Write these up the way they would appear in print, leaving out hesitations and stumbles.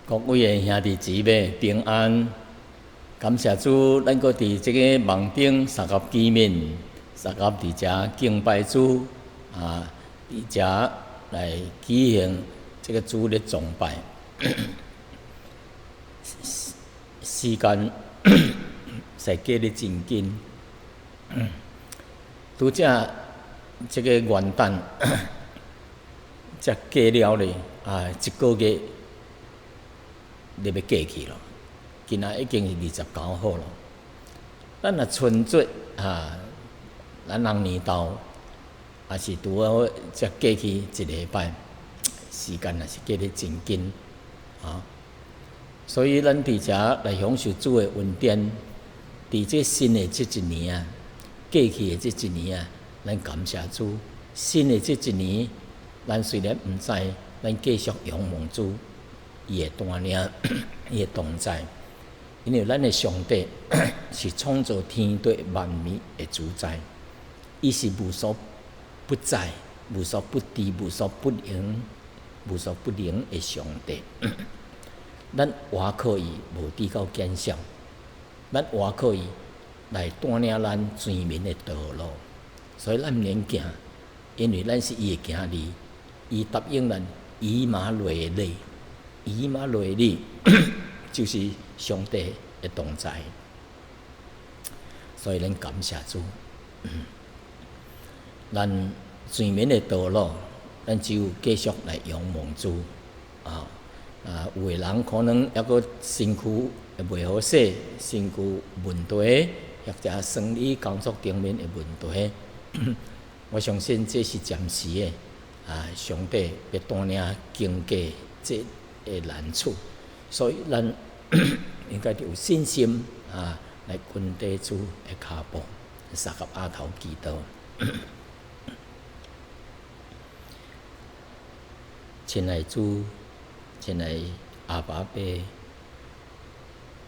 各位的兄弟姊妹平安，感謝主，咱閣佇這个網頂相佮見面，相佮佇遮敬拜主啊，佇遮來舉行這个主日崇拜。時間實過得真緊，拄才這个元旦才過了咧，啊，一个月就欲過去咯，今仔已經是29號咯。咱若春節啊，咱人年頭也是拄好才過去一禮拜，時間也是過得真緊啊。所以咱佇遮來享受主的恩典，佇這新的這一年啊，過去的這一年啊，咱感謝主。新的這一年，咱雖然毋知，咱繼續仰望主。伊會帶領，伊會同在，因為咱的上帝是創造天地萬物的主宰，伊是無所不在、無所不知、無所不能、無所不能的上帝。咱倚靠伊無至到減少，咱倚靠伊來帶領咱前面的道路，所以咱毋免驚，因為咱是伊的囝兒，伊答應咱以馬內利。以馬內利就是上帝的同在，所以咱感謝主。咱前面的道路，咱只有繼續來仰望主啊！啊，有的人可能猶閣身軀會袂好勢，身軀問題，或者生理工作頂面的問題，我相信這是暫時的啊！上帝欲帶領經過這的難處，所以咱應該有信心啊，來跟綴主的跤步，相佮阿頭祈禱。親愛主，親愛阿爸爸，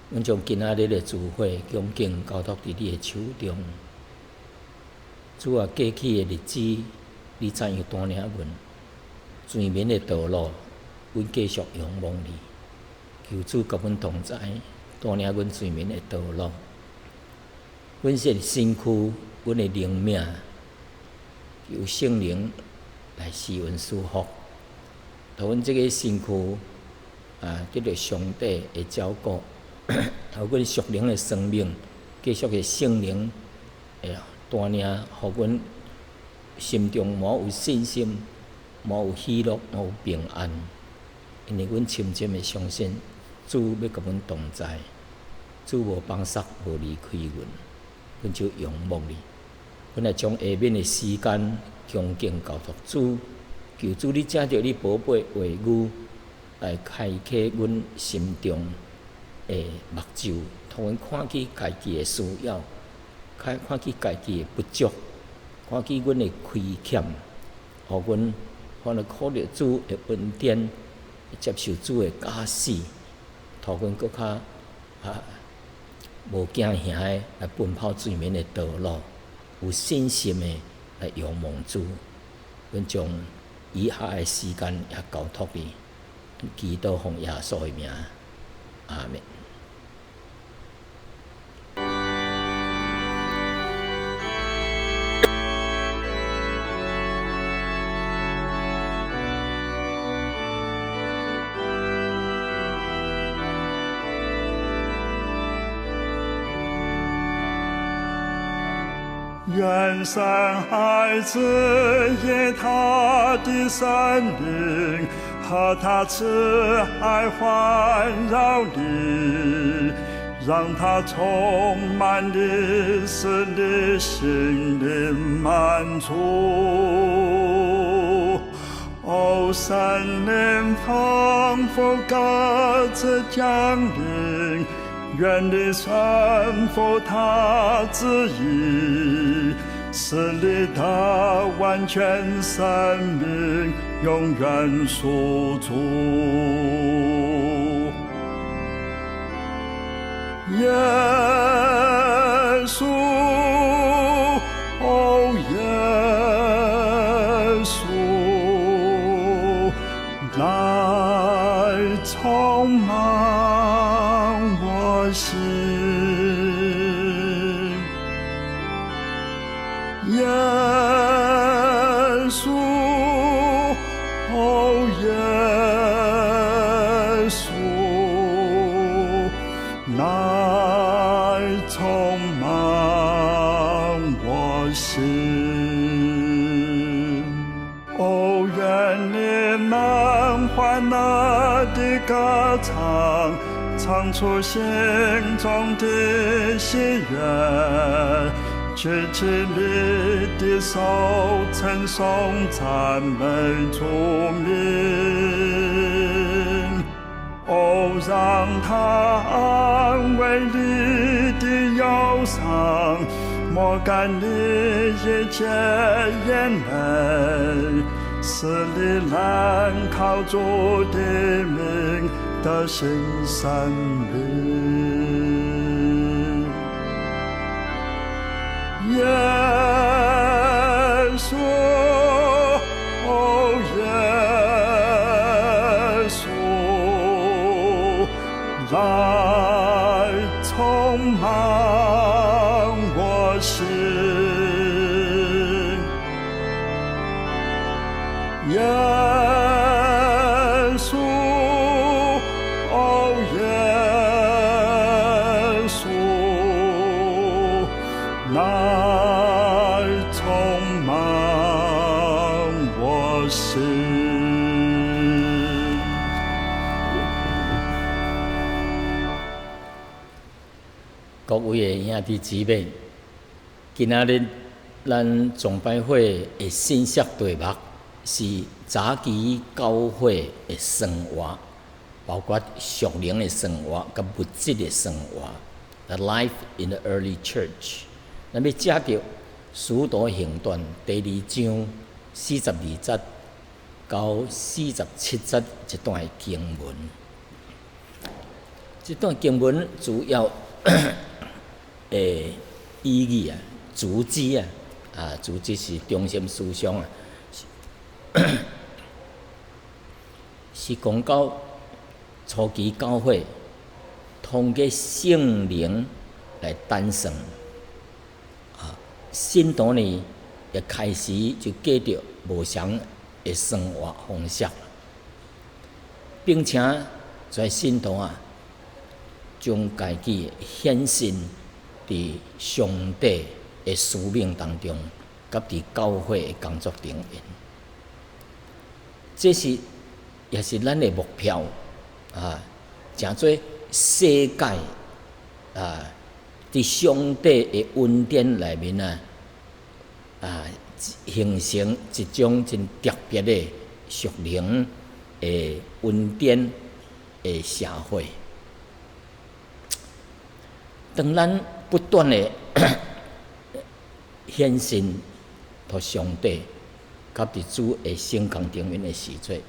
阮將今仔日的聚會恭敬交託佇你的手中。主啊，過去的日子，你怎樣帶領阮前面的道路？阮繼續仰望你，求主佮阮同在，帶領阮前面的道路。阮這身軀，阮的靈命，求聖靈來賜阮賜福，予阮這个身軀啊，得著上帝的照顧，予阮屬靈的生命繼續的聖靈的帶領，予阮心中滿有信心，滿有喜樂，滿有平安。因為阮深深的相信，主欲佮阮同在，主無放捒，無離開阮，阮就仰望你。阮來將下面的時間恭敬交託主，求主你藉著你寶貝話語來開啟阮心中的目睭，予阮看見家己的需要，看見家己的不足，看見阮的虧欠，予阮反而靠著主的恩典。接受主的教示，予阮閣較啊無驚嚇的來奔跑前面的道路，有信心的來仰望主。阮將以下的時間也交託你，祈禱奉耶穌的名，阿們。願神愛子以他的聖靈和他慈愛環繞你，讓他充滿你，使你心靈滿足。哦，聖靈彷彿鴿子降臨，願你順服他旨意，使你得完全生命，永遠屬主。耶穌，哦，耶穌，來充滿。耶穌，哦耶穌，來充滿我心。哦，願你們歡樂的歌唱，唱出心中的喜悅，舉起你的手，稱頌讚美主名。哦，讓他安慰你的憂傷，抹乾你一切眼淚，使你能靠主的名得新生命。耶穌，哦耶穌，來充滿我心。耶穌，哦耶穌，來充滿我心。各位的兄弟姊妹，今仔日咱崇拜會的信息題目是早期教會的生活，包括屬靈的生活佮物質的生活。The life in the early church。咱欲藉著使徒行傳第二章42節到47節這段經文。這段經文主要的意義啊，主旨啊，主旨是中心思想啊，是講到初期教會通過聖靈來誕生，信徒呢也開始就過著無仝的生活方式，並且這信徒啊，將家己獻身佇上帝的使命當中，佮佇教會的工作頂面，這是也是咱的目標啊！成做世界啊，佇上帝的恩典內面啊，形成一種真特別的屬靈的恩典的社會。當咱不斷的獻身予上帝，佮佇主的聖工頂面的時陣，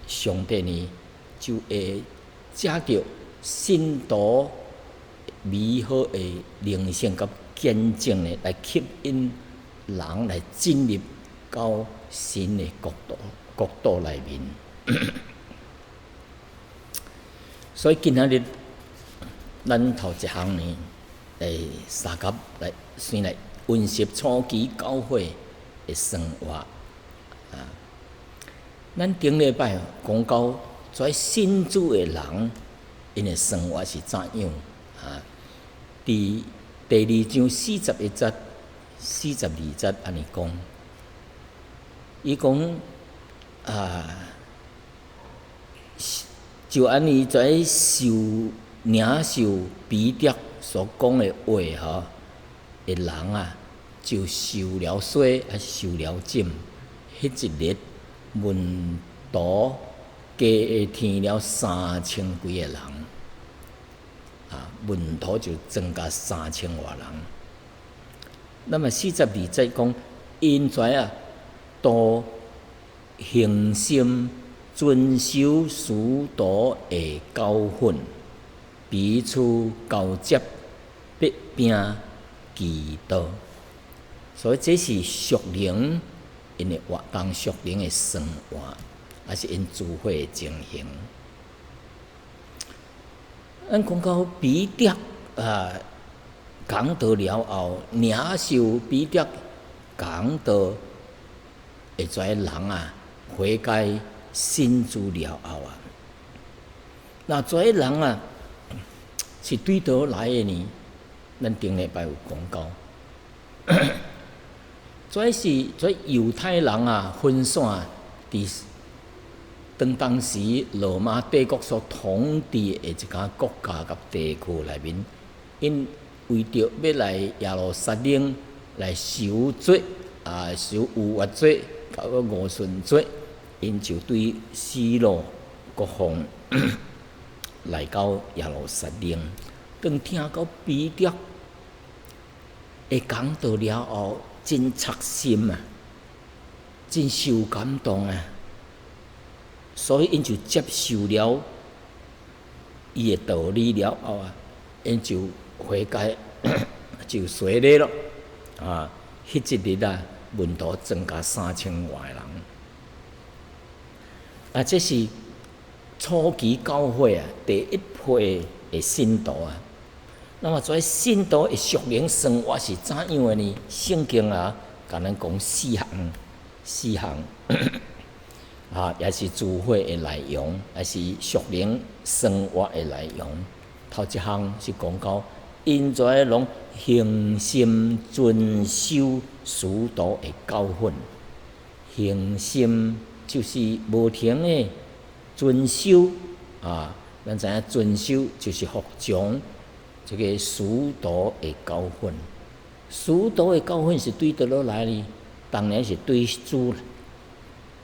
上帝呢就會藉著信徒美好的靈性佮見證呢，來吸引人來進入到神的國度內面。所以今仔日咱頭一項呢，來相佮來先來溫習初期教會的生活啊。咱頂禮拜講到，這信主的人，𪜶的生活是怎樣啊？佇第二章41節、42節按呢講，伊講啊，就按呢這受領受彼得所講的話吼的人啊，就受了洗，抑受了浸，彼一日門徒加添了3000幾个人，啊，門徒就增加3000外人。那麼42節講，𪜶遮啊，都恆心遵守使徒的教訓，彼此交接，擘餅祈禱。所以這是屬靈𪜶的活動，屬靈的生活，抑是𪜶聚會的情形。咱講到彼得啊，講道了後，領受彼得講道會遮人啊悔改信主了後啊，那遮人啊是對佗來的呢？咱頂禮拜有講到，這是這猶太人啊分散佇當當時羅馬帝國所統治的一間國家佮地區內面，𪜶為著欲來耶路撒冷來守節啊，守逾越節佮五旬節，𪜶就對四路各方來到耶路撒冷。當聽到彼得的講道了後，真觸心啊，真受感動啊，所以𪜶就接受了伊的道理了後啊，𪜶就悔改，就洗禮咯。啊，彼一日啊，門徒增加3000外人。啊，這是初期教會啊，第一批的信徒啊。那麼這信徒的屬靈生活是怎樣的呢？聖經啊，共咱講四項，四項啊，也是聚會的內容，也是屬靈生活的內容。頭一項是講到，𪜶遮攏恆心遵守使徒的教訓，恆心就是無停的遵守啊。咱知影遵守就是服從這個使徒的教訓。使徒的教訓是對佗落來呢？當然是對主，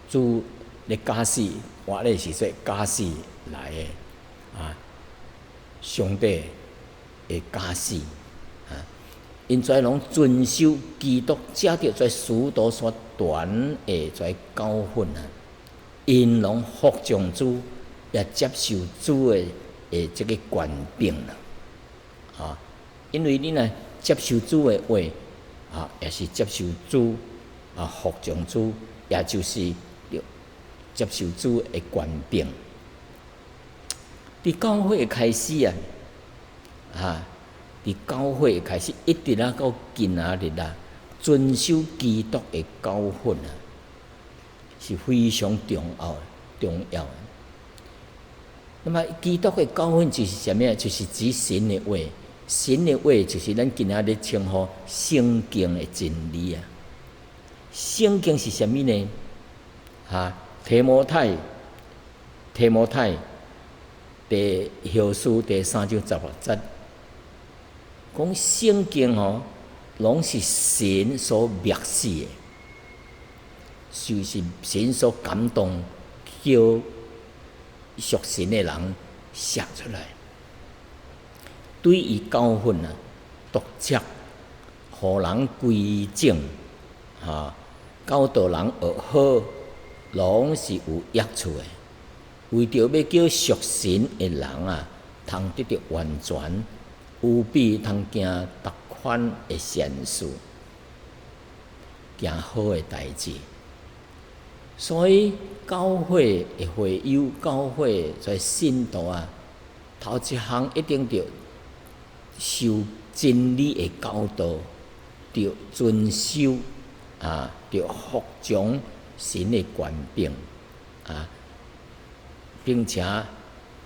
主咧教示，活咧時說教示來的啊。上帝的教示啊，𪜶遮攏遵守基督藉著這使徒所傳的這教訓啊，𪜶攏服從主，也接受主的這個權柄啦。啊，因為你若接受主的話，啊，也是接受主啊，服從主，也就是接受主的權柄。佇教會開始啊，啊，佇教會開始一直啊到今仔日啊，遵守基督的教訓啊，是非常重要、重要的。那麼基督的教訓就是啥物？就是指神的話，神的話就是咱今仔日稱呼聖經的真理啊。聖經是啥物呢？啊，提摩太，提摩太第後書第三章十六節，講聖經吼，攏是神所默示的，就是神所感動叫屬神的人寫出來，對伊教訓啊、督責，予人歸正，哈，教導人學好，攏是有益處的。為著欲叫屬神的人啊，通得著完全，有備通行逐款的善事，行好的代誌。所以教會的會友、教會在信徒啊，頭一項一定著受真理的教導，著遵守啊，著服從神的權柄啊，並且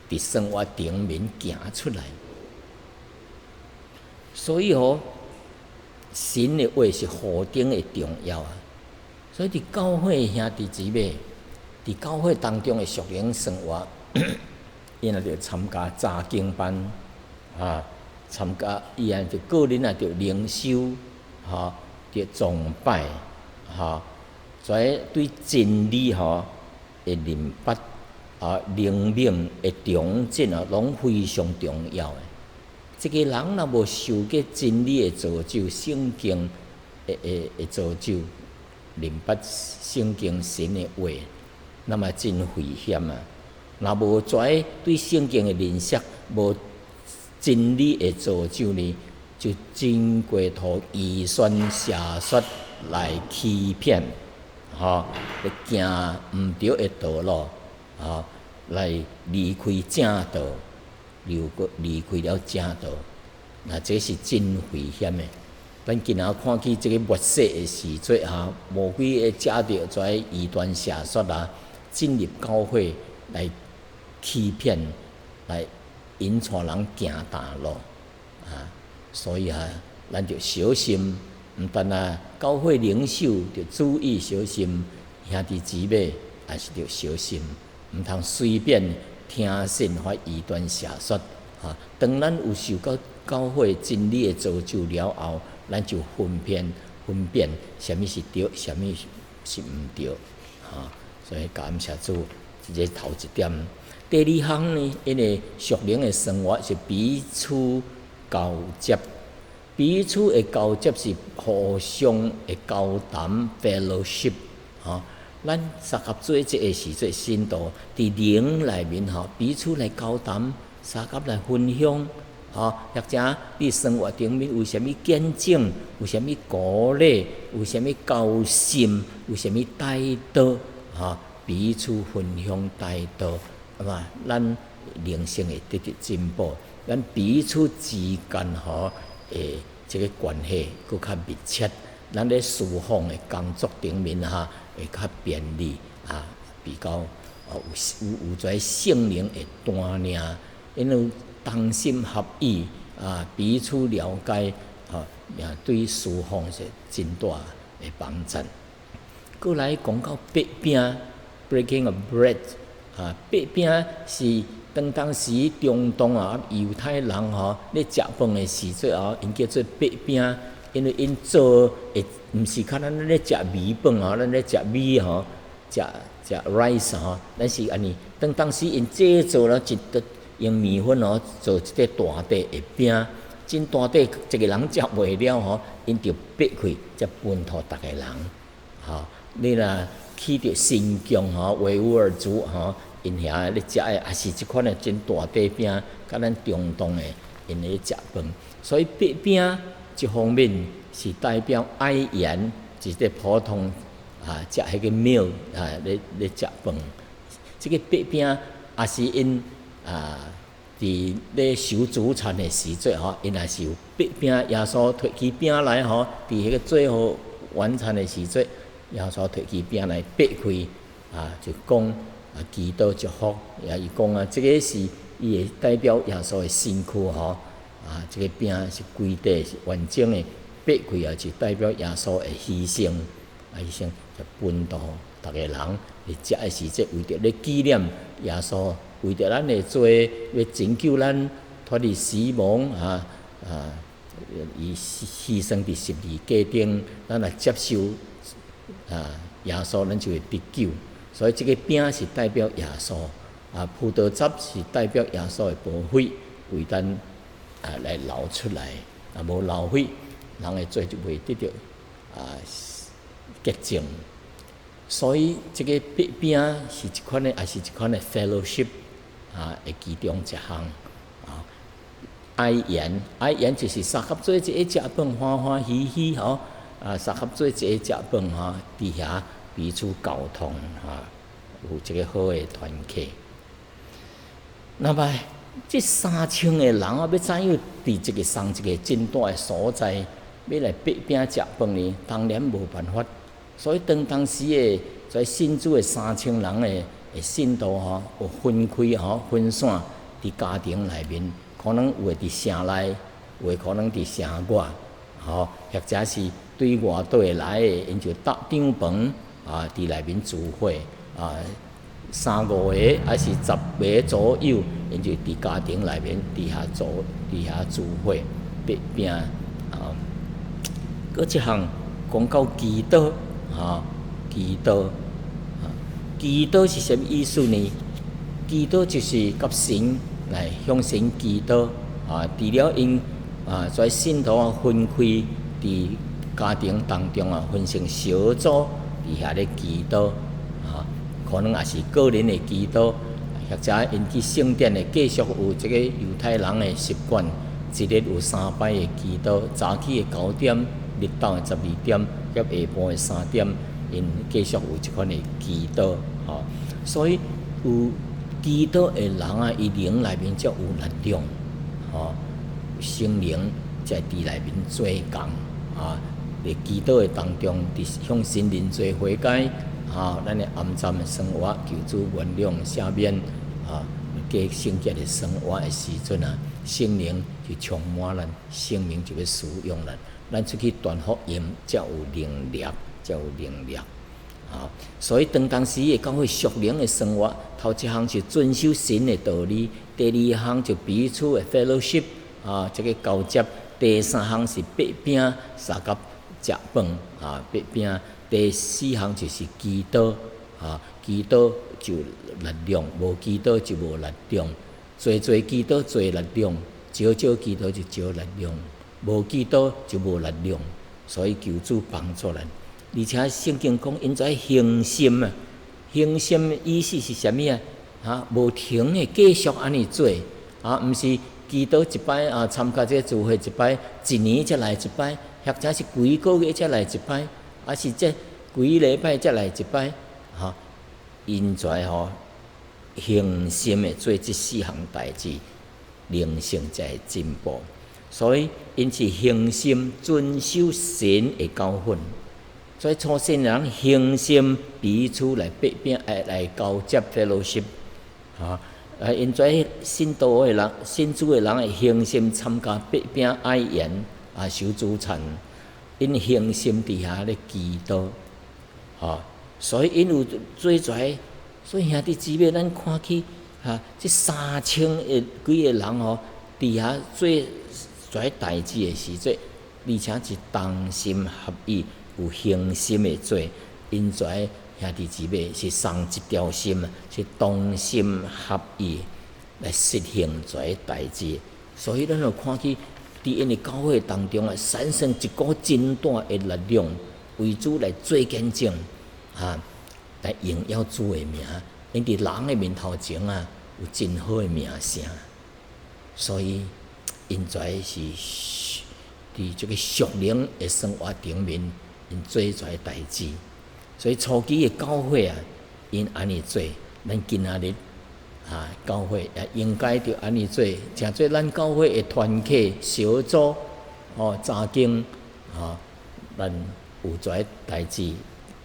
佇生活頂面行出來。所以吼，神的話是何等的重要啊！所以佇教會兄弟姊妹，佇教會當中的屬靈生活，𪜶若著參加查經班，啊，參加伊啊就個人啊著靈修，吼，著崇拜，吼，所以對真理吼的認捌啊，靈命的長進啊，攏非常重要的。一個人若無受過真理的造就，聖經的造就，認捌聖經神的話，那麼真危險啊！若無遮對聖經的認識，無真理的造就呢，就真過予異端邪說來欺騙，吼，來行毋著的道路，吼，來離開正道，離過離開了正道，那這是真危險的。咱今仔看見這个末世的時節哈，魔鬼會藉著這異端邪說啊，進入教會來欺騙，來引帶人行邪路啊。所以啊，咱著小心，毋但啊，教會領袖著注意小心，兄弟姊妹也是著小心，毋通隨便聽信或異端邪說啊。當咱有受到教會真理的造就了後，咱就分辨啥物是對，啥物是毋對，哈。所以感謝主，這個頭一點。第二項呢，𪜶的屬靈的生活是彼此交接，彼此的交接是互相的交談 fellowship，吼。咱相佮做這个時陣，信徒佇靈內面吼，彼此來交談，相佮來分享。吼，或者你生活頂面有啥物見證，有啥物鼓勵，有啥物交心，有啥物帶導，吼，彼此分享帶導，係嘛？咱靈性會得著進步，咱彼此之間吼，的這个關係閣較密切，咱咧侍奉的工作頂面哈，會較便利啊，比較哦有這聖靈的帶領，因為同心合意啊，彼此了解，吼，也對侍奉是真大的幫助。閣來講到擘餅，breaking of bread，啊，擘餅是當當時中東啊猶太人吼咧食飯的時陣哦，𪜶叫做擘餅，因為𪜶做的毋是較咱咧食米飯吼，咱咧食米吼，食食 rice 吼，咱是按呢。當當時𪜶製造了一個用麵粉哦做一塊大塊的餅，真大塊，一個人食袂了吼，𪜶就擘開，才分予逐个人。吼，你若去著新疆吼，維吾爾族吼，𪜶遐咧食的也是這款的真大塊餅，佮咱中東的𪜶咧食飯。所以擘餅一方面是代表愛筵，一個普通啊食彼個 meal 啊咧咧食飯。這个擘餅也是𪜶啊，佇咧守主餐的時陣吼，𪜶也是有擘餅，耶穌提起餅來吼，佇彼个最後晚餐的時陣，耶穌提起餅來擘開，啊，就講啊，祈禱祝福，也伊講啊，這个是伊會代表耶穌的身軀吼，啊，這个餅是規塊是完整的，擘開啊，就代表耶穌的犧牲，啊，犧牲就分予逐个人佇食的時陣，為著咧紀念耶穌。為著咱的罪，欲拯救咱脫離死亡啊啊！伊犧牲佇十字架頂，咱來接受啊耶穌，咱就會得救。所以這个餅是代表耶穌啊，葡萄汁是代表耶穌的寶血，為咱啊來流出來。啊，無流血，人的罪就袂得著啊潔淨。所以這个擘餅是一款的，也是一款的 fellowship 啊，的其中一項啊。愛筵，愛筵就是相佮做一个食飯，歡歡喜喜吼啊，相佮做一個食飯吼，佇遐彼此溝通哈，有這个好的團契。那麼這3000個人啊，欲怎樣佇一个仝一个真大的所在，欲來擘餅食飯呢？當然無辦法。所以當當時的在信主的3000人的信徒吼，有分開吼，分散佇家庭內面，可能有的佇城內，有的可能佇城外，吼，或者是對外島來的，𪜶就搭帳篷啊，佇內面聚會啊，三五個抑是10個左右，𪜶就佇家庭內面佇遐做，佇遐聚會擘餅啊。閣一項講到祈禱。啊，祈禱，啊，祈禱是啥物意思呢？祈禱就是佮神來向神祈禱。啊，除了𪜶啊，在信徒啊分開佇家庭當中啊，分成小組佇遐咧祈禱。啊，可能也是個人的祈禱，或者𪜶去聖殿的繼續有這个猶太人的習慣，一日有三擺的祈禱，早起的9點，日晝的12點，佮下晡的3點，𪜶繼續有這款的祈禱，吼。所以有祈禱的人啊，伊靈內面才有力量，吼，聖靈在佇內面做工，啊，佇祈禱的當中，佇向神認罪悔改，啊，咱的骯髒的生活，求主原諒赦免，啊，過聖潔的生活的時陣啊，聖靈就充滿咱，聖靈就欲使用咱，咱出去傳福音才有能力，才有能力。啊，所以當當時的教會屬靈的生活，頭一項是遵守神的道理，第二項就彼此的 fellowship，啊，這個交接；第三項是擘餅相佮食飯，啊，擘餅；第四項就是祈禱，啊，祈禱就有力量，無祈禱就無力量。濟濟祈禱濟力量，少少祈禱就少力量，無祈禱就無力量。所以求主幫助咱。而且聖經講，𪜶愛恆心啊，恆心意思是啥物啊？哈，無停的繼續按呢做，啊，毋是祈禱一擺啊，參加這個聚會一擺，一年才來一擺，或者是幾個月才來一擺，抑是這幾禮拜才來一擺，哈，𪜶愛吼恆心的做這四項代誌，靈性才會進步。所以，𪜶是恆心遵守神的教訓。所以初信人恆心彼此來擘餅，來來交接 fellowship，哈，啊，𪜶遮信徒的人、信主的人會恆心參加擘餅愛筵啊，守主餐，𪜶恆心佇遐咧祈禱，哈，所以𪜶有做出來，所以兄弟姊妹，咱看去哈，這三千個幾个人吼，佇遐做遮代誌的時陣，而且是同心合意，有恆心的做，𪜶遮兄弟姊妹是仝一條心，是同心合意來實行這代誌。所以咱有看見佇𪜶的教會當中啊，產生一股真大的力量，為主來做見證，啊，來榮耀主的名。𪜶佇人的面頭前啊，有真好的名聲。所以𪜶遮是佇這個屬靈的生活頂面，𪜶做遮代誌，所以初期的教會啊，𪜶按呢做，咱今仔日啊，教會也應該著按呢做，誠做咱教會的團契小組哦，查經啊，咱有遮代誌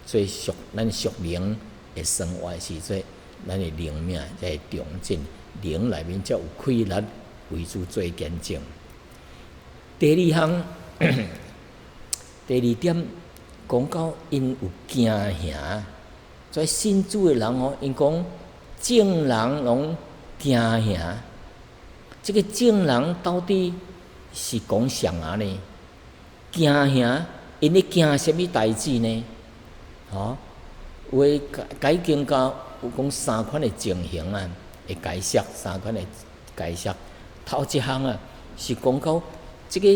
做屬咱屬靈的生活時陣，咱的靈命才會長進，靈內面才有氣力為主做見證。第二項，第二點。講到𪜶有驚嚇，所以信主的人哦，𪜶講眾人攏驚嚇。這個眾人到底是講啥啊呢？驚嚇，𪜶咧驚啥物代誌呢？吼，有的解解經家有講三款的情形啊，會解釋三款的解釋。頭一項啊，是講到這個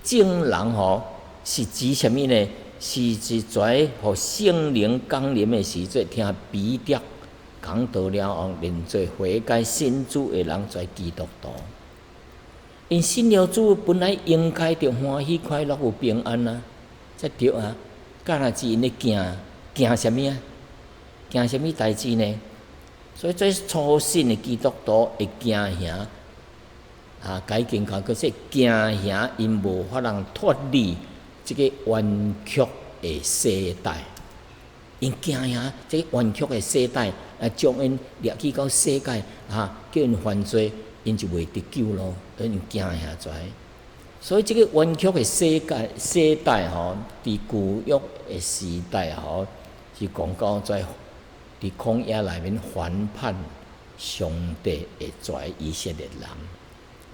眾人吼是指啥物呢？是指在予聖靈降臨的時陣，聽彼得講道了後，認罪悔改信主的人做基督徒。𪜶信了主，本來應該著歡喜快樂有平安啊，才對啊。敢若是𪜶咧驚驚啥物啊？驚啥物代誌呢？所以這初信的基督徒會驚嚇啊，解經家閣說驚嚇，𪜶無法通脫離這個冤曲的絲帶，𪜶驚嚇這個冤曲的絲帶啊，將𪜶掠去到世界啊，叫𪜶犯罪，𪜶就袂得救咯。𪜶驚嚇遮，所以這個冤曲的世界絲帶吼，佇舊約的時代吼，是講到在佇曠野內面反叛上帝的遮以色列人。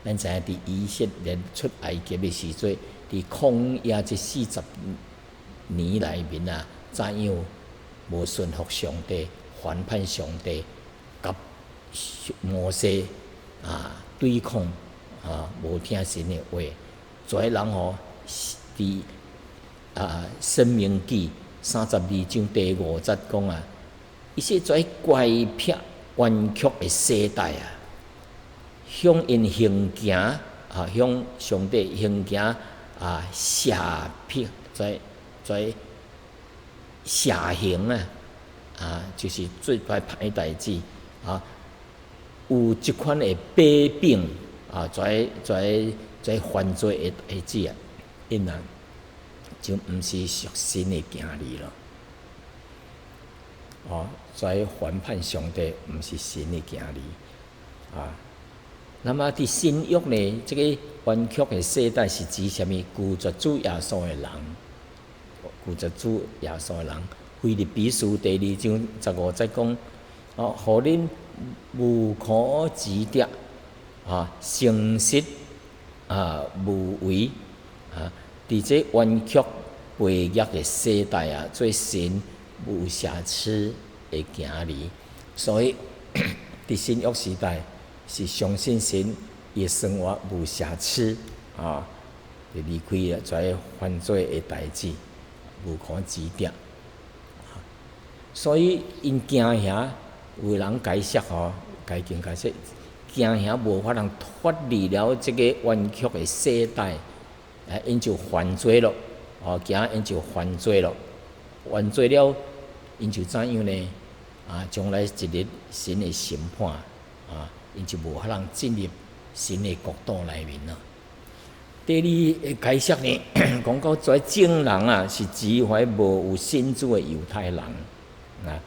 咱知影佇以色列出埃及的時陣，佇曠野這40年內面啊，怎樣無順服上帝，反叛上帝，佮摩西啊對抗啊，無聽神的話，遮人吼佇啊《申命記》32章第五節講啊，伊說遮乖僻彎曲的絲帶啊，向𪜶行行啊，向上帝行行啊，邪僻遮遮邪行啊，啊，就是做歹歹代誌啊，有這款的把柄啊，遮遮遮犯罪的代誌啊，𪜶啊，就毋是屬神的囝兒咯。哦，所以反叛上帝，毋是神的囝兒啊。那麼佇新約呢，這個冤曲的世代是指啥物？拒絕主耶穌的人，拒絕主耶穌的人。腓立比書第二章十五節講：哦，予恁無可指摘啊，誠實啊，無違啊，佇這冤曲悖逆的世代啊，做神無瑕疵的囝兒。所以佇新約時代，是相信神伊的生活無瑕疵啊，就離開了這犯罪的代誌，無可指摘。所以𪜶驚嚇，有人解釋吼，解經解釋，驚嚇無法通脫離了這個冤曲的世代，啊，𪜶就犯罪咯，哦，驚𪜶就犯罪咯，犯罪了，𪜶就怎樣呢？啊，將來一日神的審判，啊，𪜶就無法通進入神的國度內面咯。第二個解釋呢，講到這眾人啊，是指遐無有信主的猶太人啊，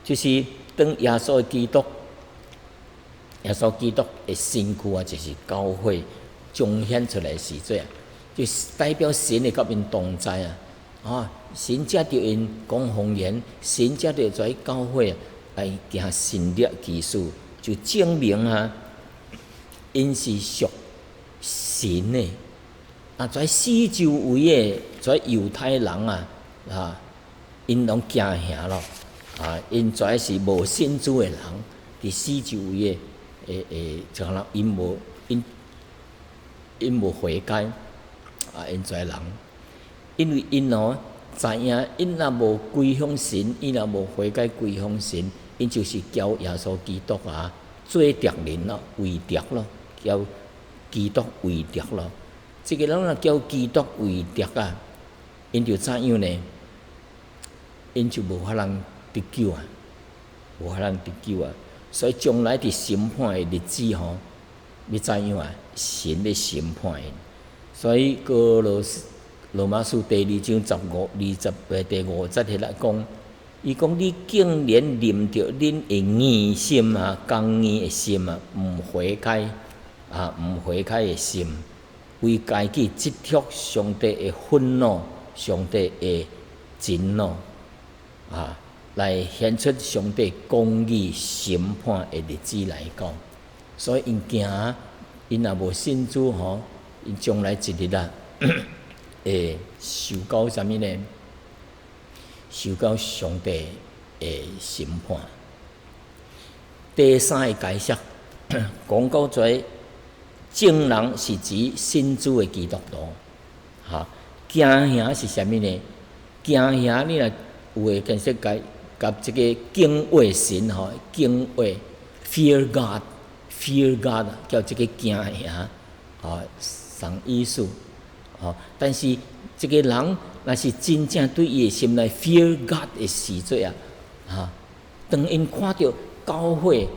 就是當耶穌基督，耶穌基督的身軀啊，就是教會彰顯出來時陣啊，就代表神會佮𪜶同在啊，啊，神藉著𪜶講方言，神藉著這教會來行神蹟奇事，就證明啊，𪜶是屬神的。啊，這四周圍的這猶太人啊，啊，𪜶攏驚嚇咯，啊，𪜶這是無信主的人，佇四周圍的，會會，就可能𪜶無悔改，啊，𪜶這人，因為𪜶哦知影，𪜶若無歸向神，𪜶若無悔改歸向神，𪜶就是交耶穌基督啊做敵人咯，為敵咯，交基督為敵咯。這個人若交基督為敵啊，𪜶就怎樣呢？𪜶就無法通得救啊，無法通得救啊！所以將來佇審判的日子吼，欲怎樣啊？神欲審判𪜶。所以歌羅羅馬書第二章十五、二十第五節彼來講，伊講你竟然任著恁的硬心啊，剛硬的心啊，毋悔改啊，毋悔改的心，為家己積蓄上帝的憤怒、上帝的震怒啊，來顯出上帝公義審判的日子來到。所以𪜶驚，𪜶若無信主吼，𪜶將來一日啊，會受到啥物呢？受到上帝的審判。第三個解釋講到這眾人是指信主的基督徒，哈，驚嚇是啥物呢？驚嚇你若有的解釋解佮這個敬畏神吼，敬畏 fear God，fear God 叫這個驚嚇，吼，仝意思，吼，但是這個人若是真正對伊的心內 fear God 的時陣啊，哈，當𪜶看著教會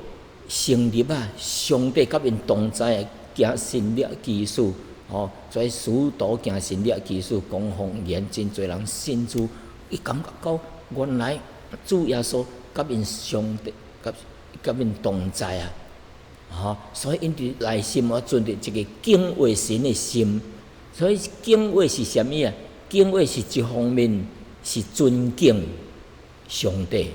成立啊，上帝佮𪜶同在，行神蹟奇事，吼，這使徒行神蹟奇事，講方言，真濟人信主，伊感覺到原來主耶穌佮𪜶上帝佮𪜶同在啊，吼，所以𪜶佇內心啊，存著一個敬畏神的心。所以敬畏是啥物啊？敬畏是一方面是尊敬上帝，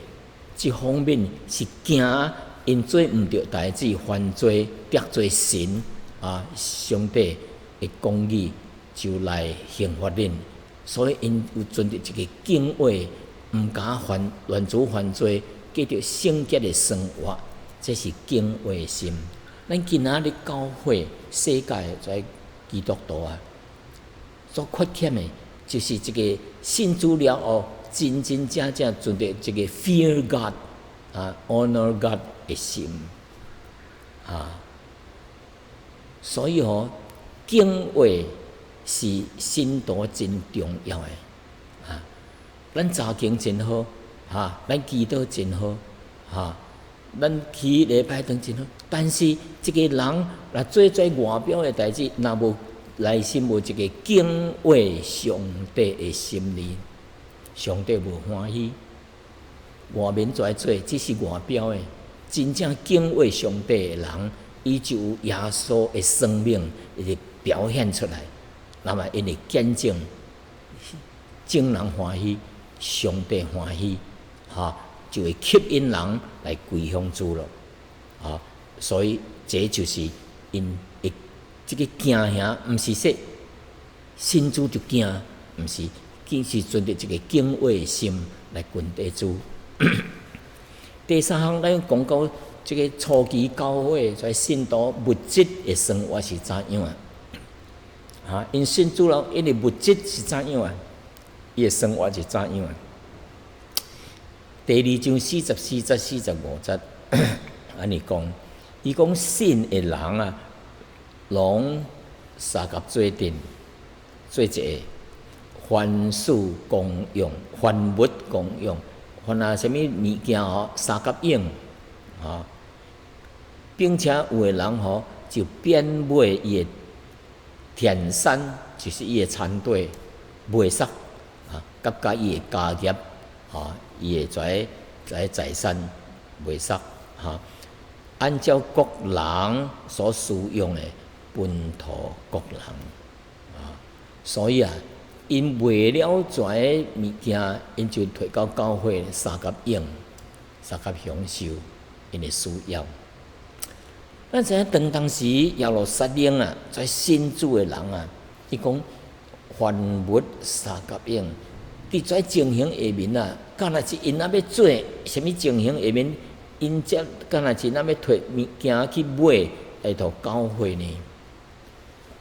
一方面是驚𪜶做毋著代誌，犯罪得罪神啊！上帝的公義就來刑罰恁，所以𪜶有存著一個敬畏，毋敢犯亂做犯罪，過著聖潔的生活，這是敬畏心。咱今仔日教會世界這基督徒啊，所缺欠的，就是這個信主了後，真真正正存著這個 fear God 啊，honor God 的心啊。所以吼，敬畏是信徒真重要的啊。咱查經真好，哈，咱祈禱真好，哈，咱去禮拜堂真好。但是這個人若做這外表的代誌，若無內心無一个敬畏上帝的心理，上帝無歡喜。外面跩做只是外表的，真正敬畏上帝的人，伊就有耶穌的生命會表現出來。那麼𪜶的見證，眾人歡喜，上帝歡喜，哈，就會吸引人來歸向主咯。啊，所以這就是𪜶的這个驚嚇，毋是說信主就驚，毋是，只是存著一个敬畏的心來跟綴主。第三項，咱講到這个初期教會在信徒物質的生活是怎樣啊？哈，𪜶信主了，𪜶的物質是怎樣啊？伊的生活是怎樣啊？第二章44節、45節，按呢講，伊講信的人啊，攏相佮做陣，做一个凡事公用，凡物公用，凡啊啥物物件吼，相佮用，吼，並且有的人吼就變賣伊的田產，就是伊的田地賣煞，啊，佮佮伊的家業，吼，伊的這財產賣煞，哈，按照各人所需用的分予各人，啊，所以啊，𪜶賣了這物件，𪜶就提到教會相佮用，相佮享受𪜶的需要。咱知影當當時耶路撒冷啊，在信主的人啊，伊講凡物相佮用，佇這情形下面啊，敢若是𪜶啊欲做啥物情形下面，𪜶才敢若是若欲提物件去買來予教會呢？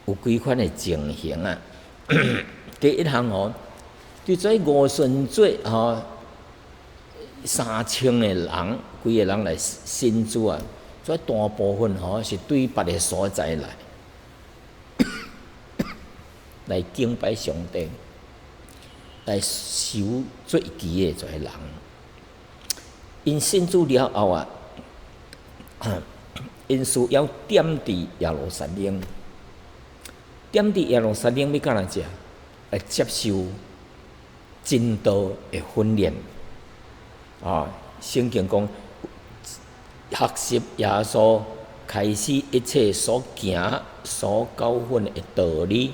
有幾款的情形啊。第一項哦，佇這五旬節吼，3000個人，幾个人來信主啊。這大部分吼是對別个所在來，來敬拜上帝，來守節期的這些人。𪜶信主了後啊，𪜶需要踮佇耶路撒冷，踮佇耶路撒冷欲幹啥？來接受真道的訓練。啊，聖經講，學習耶穌開始一切所行所教訓的道理，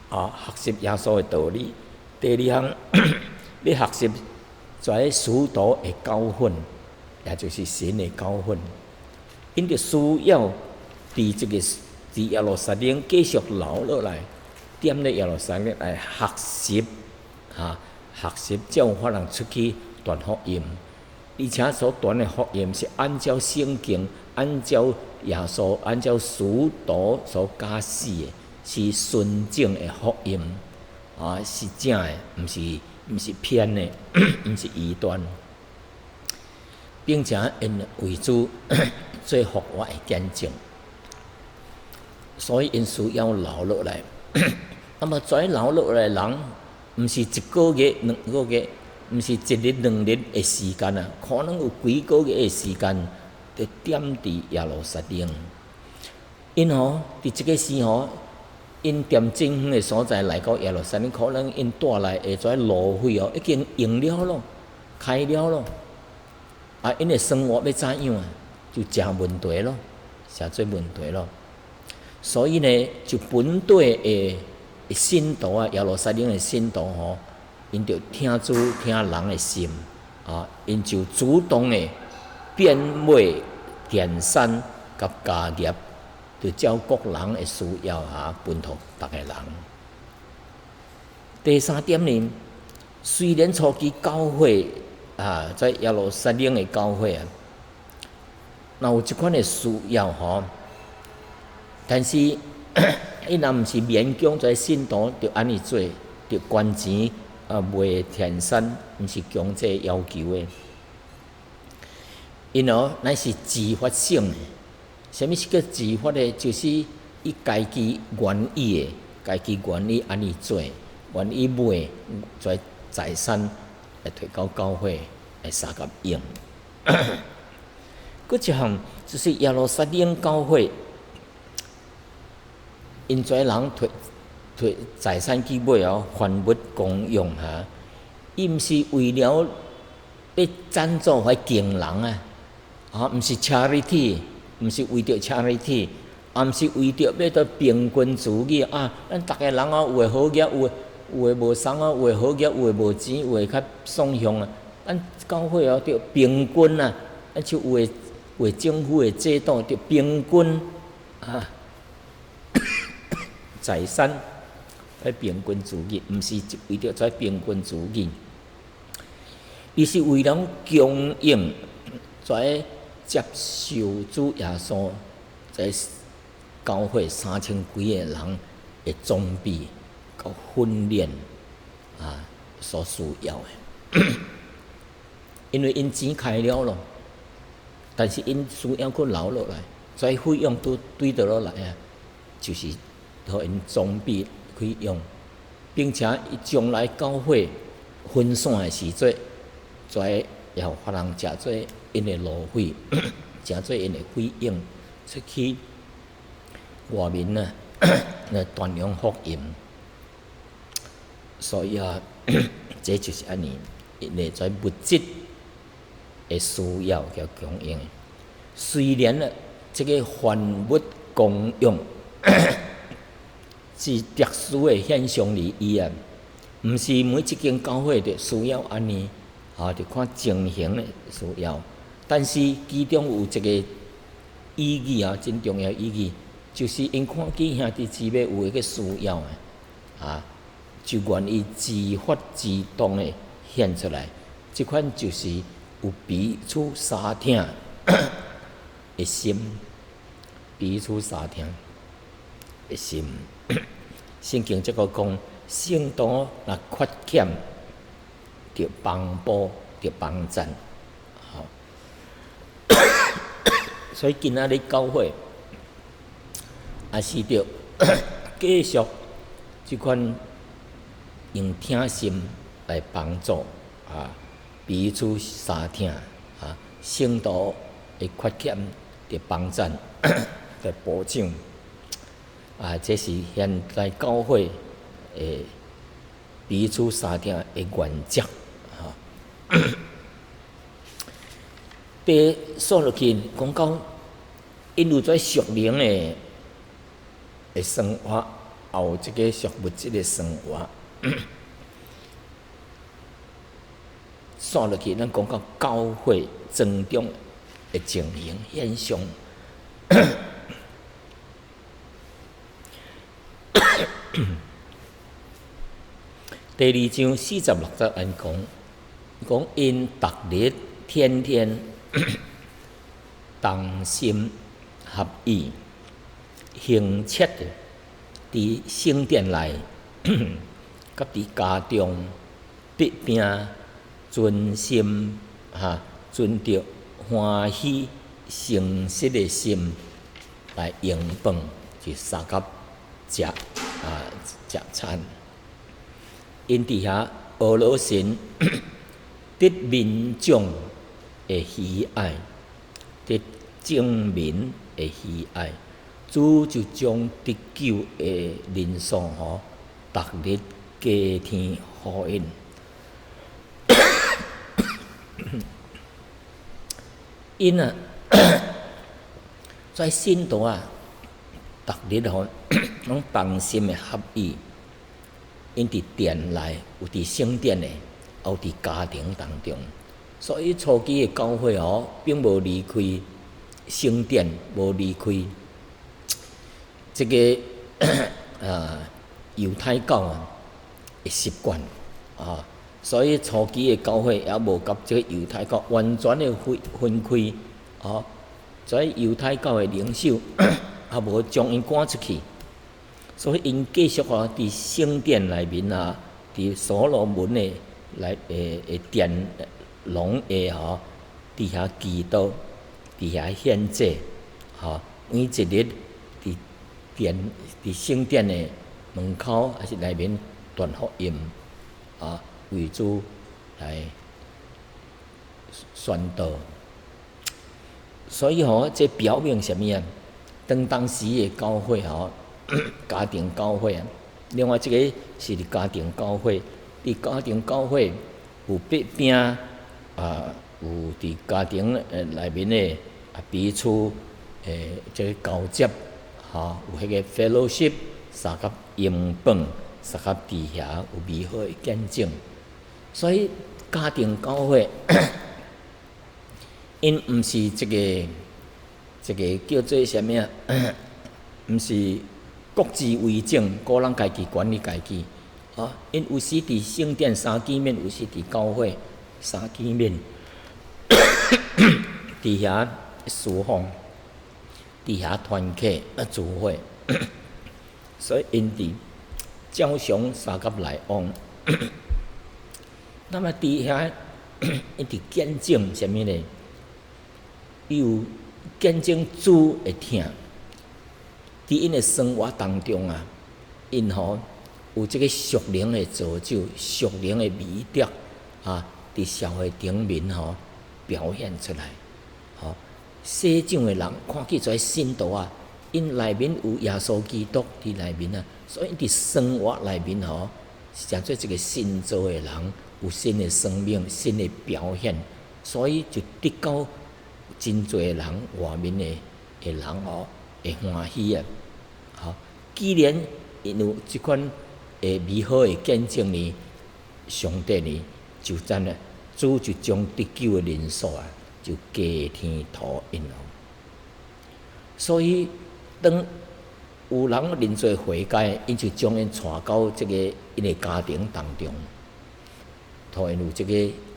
啊，學習耶穌的道理。第二項，欲學習這使徒的教訓，也就是神的教訓。𪜶就需要佇這个佇耶路撒冷繼續留落來，踮咧耶路撒冷來學習，啊，學習才有法通出去傳福音。而且所傳的福音是按照聖經、按照耶穌、按照使徒所教示的，是純正的福音，啊，是正的，毋是偏的，毋是異端，並且𪜶為主做復活的見證，所以𪜶需要留落來。那麼這留落來的人，毋是一個月、兩個月，毋是一日、兩日的時間啊，可能有幾個月的時間，佇踮佇耶路撒冷。𪜶吼佇這个時吼，𪜶踮真遠的所在來到耶路撒冷，可能𪜶帶來的這路費哦，已經用了咯，開了咯。啊，𪜶的生活欲怎樣啊？就誠問題咯，誠濟問題咯。所以呢，就本地的信徒啊，耶路撒冷的信徒吼，𪜶就疼主疼人的心啊，𪜶就主動的變賣田產佮家業，就照各人的需要啊，分予逐个人。第三點呢，雖然初期教會啊，在耶路撒冷的教會啊，若有這款的需要吼，但是伊若毋是勉強這信徒著按呢做，著捐錢啊賣田產，毋是強制要求的。𪜶哦，乃是自發性的。啥物是叫自發的？就是伊家己願意的，家己願意按呢做，願意賣這財產來提交教會來相佮用。閣一項就是耶路撒冷教會， 𪜶遮人提提財產去買哦，凡物公用哈，伊毋是為了欲贊助彼窮人啊，啊，毋是 charity，毋是為著 charity，也毋是為著欲做平均主義啊！咱逐个人哦，有的好額，有的無送啊，有的好額，有的無錢，有的較爽向啊。咱教會哦，著平均啊，啊，像有的政府的制度，著平均啊，財產來平均主義，毋是為著這平均主義，伊是為了供應這接受主耶穌這教會三千幾个人的裝備佮訓練啊所需要的。因為𪜶錢開了囉，但是𪜶需要閣留落來，這費用都對佗落來啊？就是予𪜶裝備去用，並且伊將來教會分散的時陣，這也予別人誠做𪜶的路費，誠做𪜶的費用出去外面啊來傳揚福音。所以啊，這就是按呢，𪜶的這物質的需要佮供應。雖然啊，這个凡物公用是特殊的現象而已啊，毋是每一間教會都需要按呢，啊，就看情形的需要。但是其中有一個意義啊，真重要意義，就是𪜶看見兄弟姊妹有一个需要的，啊，就願意自發自動的獻出來。這款就是有彼此相疼的心，彼此相疼的心。聖經這個講，聖徒若缺欠，著幫補，著幫贊。吼，所以今仔日教會也是著繼續這款用疼心來幫助啊，彼此相疼啊，聖徒的缺欠著幫贊，著補償。啊，這是現代教會的彼此相疼的原則。吼，第煞落去講到，𪜶有這屬靈的生活，也有這個屬物質的生活。煞落去，咱講到教會增長的情形現象。第二章46節按講，講𪜶逐日天天同心合意，恆切的佇聖殿內，佮佇家中，必定存心哈，存著歡喜誠實的心來營飯，就相佮食啊食餐。𪜶佇遐學了神，得民眾的喜愛，得眾民的喜愛，主就將得救的人數吼，逐日加添予𪜶。𪜶啊，這信徒啊，逐日吼攏同心的合意，𪜶佇殿內，有佇聖殿的，也有佇家庭當中。所以初期的教會吼，並無離開聖殿，無離開這个猶太教啊的習慣啊。所以初期的教會也無佮這个猶太教完全的分開，哦，所以猶太教的領袖也無將𪜶趕出去，所以𪜶繼續啊，佇聖殿內面啊，佇所羅門的來的殿廊下吼，佇遐祈禱，佇遐獻祭，吼，每一日佇殿佇聖殿的門口抑是內面傳福音，啊。為主來宣道，所以吼，這表明啥物啊？當當時的教會吼，家庭教會啊。另外一個是佇家庭教會，佇家庭教會有擘餅啊，有佇家庭內面的啊彼此這个交接，吼，有彼個 fellowship，相佮飲飯，相佮佇遐有美好的見證。所以家庭教會，𪜶毋是這個叫做啥物啊？毋是各自為政，個人家己管理家己。啊，𪜶有時佇聖殿相見面，有時佇教會相見面，佇遐事奉，佇遐團契啊聚會，所以𪜶佇照常相佮來往。那麼佇遐𪜶佇見證啥物呢？伊有見證主的疼，佇𪜶的生活當中啊，𪜶吼有這個屬靈的造就、屬靈的美德啊，佇社會頂面吼表現出來。吼，世上的人看見這信徒啊，𪜶內面有耶穌基督佇內面啊，所以佇生活內面吼，是誠做一個新造的人，有新的生命、新的表現，所以就得到真濟人外面的人吼會歡喜啊！吼，既然𪜶有這款的美好的見證呢，上帝呢就怎呢？主就將得救的人數啊，就加添予𪜶哦。所以當有人認罪悔改，𪜶就將𪜶帶到這個𪜶的家庭當中，予𪜶有這個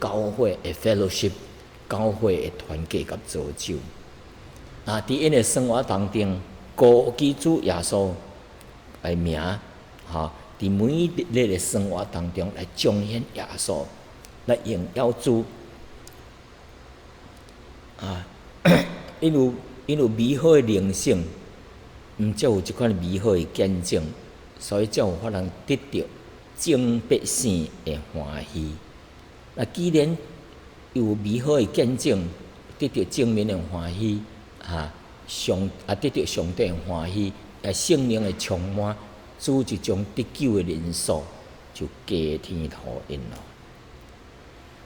教會的 fellowship，教會的團契佮造就。啊，佇𪜶的生活當中，高舉主耶穌的名，吼，佇每一日的生活當中來彰顯耶穌，來榮耀主。啊，𪜶有美好的靈性，毋才有這款美好的見證，所以才有法通得著眾百姓的歡喜。那既然有美好的見證，得著眾民的歡喜，啊，上啊得著上帝的歡喜，啊聖靈的充滿，主就將得救的人數就加添予𪜶咯。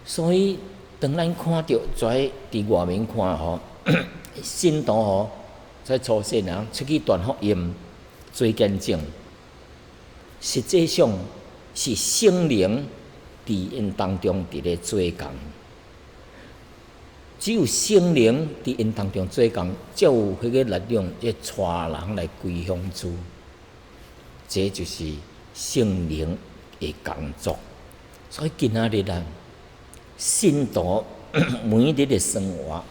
所以，當咱看著在佇外面看吼，信徒吼，在初信人出去傳福音、做見證，實際上是聖靈佇𪜶當中佇咧做工。只有聖靈佇𪜶當中做工，才有彼個力量，會帶人來歸向主。這就是聖靈的工作。所以今仔日啊，信徒每日的生活，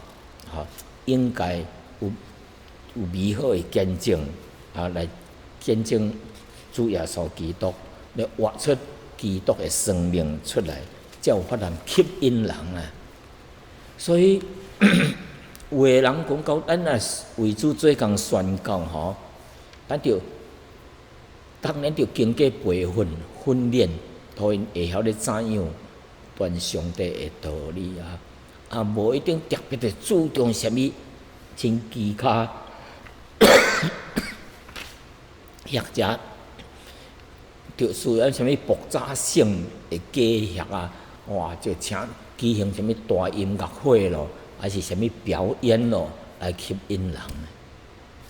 吼，應該有美好的見證啊，來見證主耶穌基督，來活出基督的生命出來，才有法通吸引人啊。所以有的人講講，咱若為主做工宣教吼，咱著當然著經過培訓訓練，予𪜶會曉咧怎樣傳上帝的道理啊！啊，無一定特別的注重啥物真技巧，或者著需要啥物爆炸性的計劃啊！哇，就請舉行啥物大音樂會咯，還是啥物表演咯，來吸引人。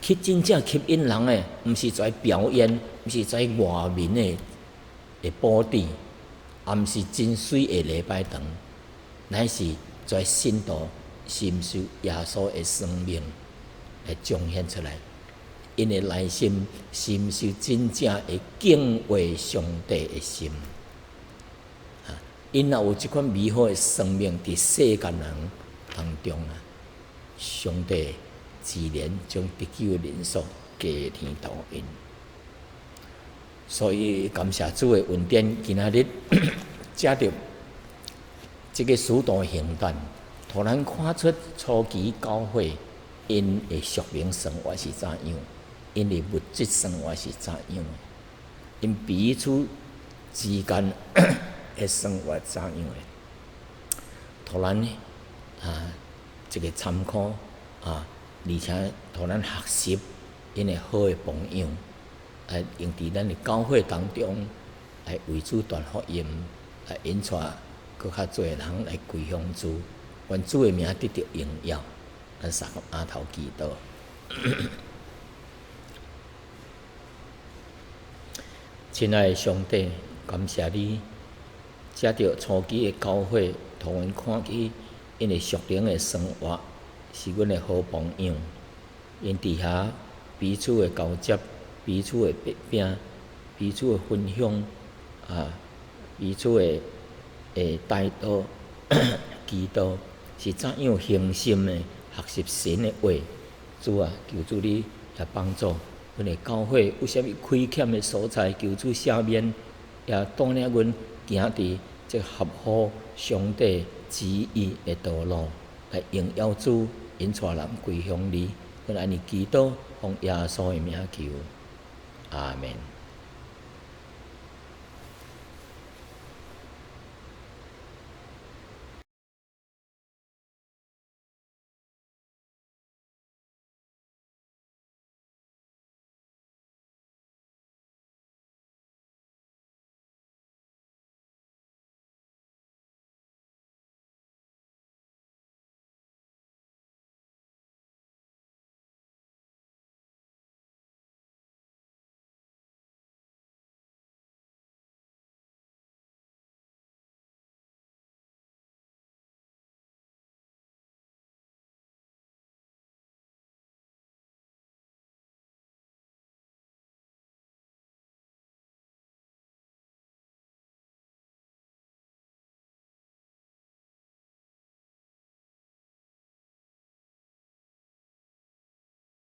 去真正吸引人的，毋是在表演，毋是在外面的布置，也毋是真媠的禮拜堂，乃是在信徒深受耶穌的生命來彰顯出來。𪜶的內心是毋是真正會敬畏上帝的心？啊，𪜶若有這款美好的生命佇世間人當中啊，上帝自然將得救的人數加添予𪜶。所以感謝主的恩典，今仔日藉著這個使徒行傳，予咱看出初期教會𪜶的屬靈生活是怎樣，𪜶的物質生活是怎樣的，𪜶彼此之間的生活怎樣的，予咱啊這個參考啊，而且予咱學習𪜶的好的榜樣。來用佇咱的教會當中，來為主傳福音，來引帶閣較濟人來歸向主，願主的名得著榮耀。咱三個阿頭祈禱。親愛的上帝，感謝你，藉著初期的教會，予阮看見𪜶的屬靈的生活是阮的好榜樣。𪜶佇遐彼此的交接、彼此的擘餅、彼此的分享，彼此的代禱、祈禱，是怎樣恆心的學習神的話。主啊，求主你來幫助阮的教會，有啥物虧欠的所在，求主赦免，也帶領阮行佇這合乎上帝旨意的道路，來榮耀主，引帶人歸向你。阮按呢祈禱，奉耶穌的名求，阿們。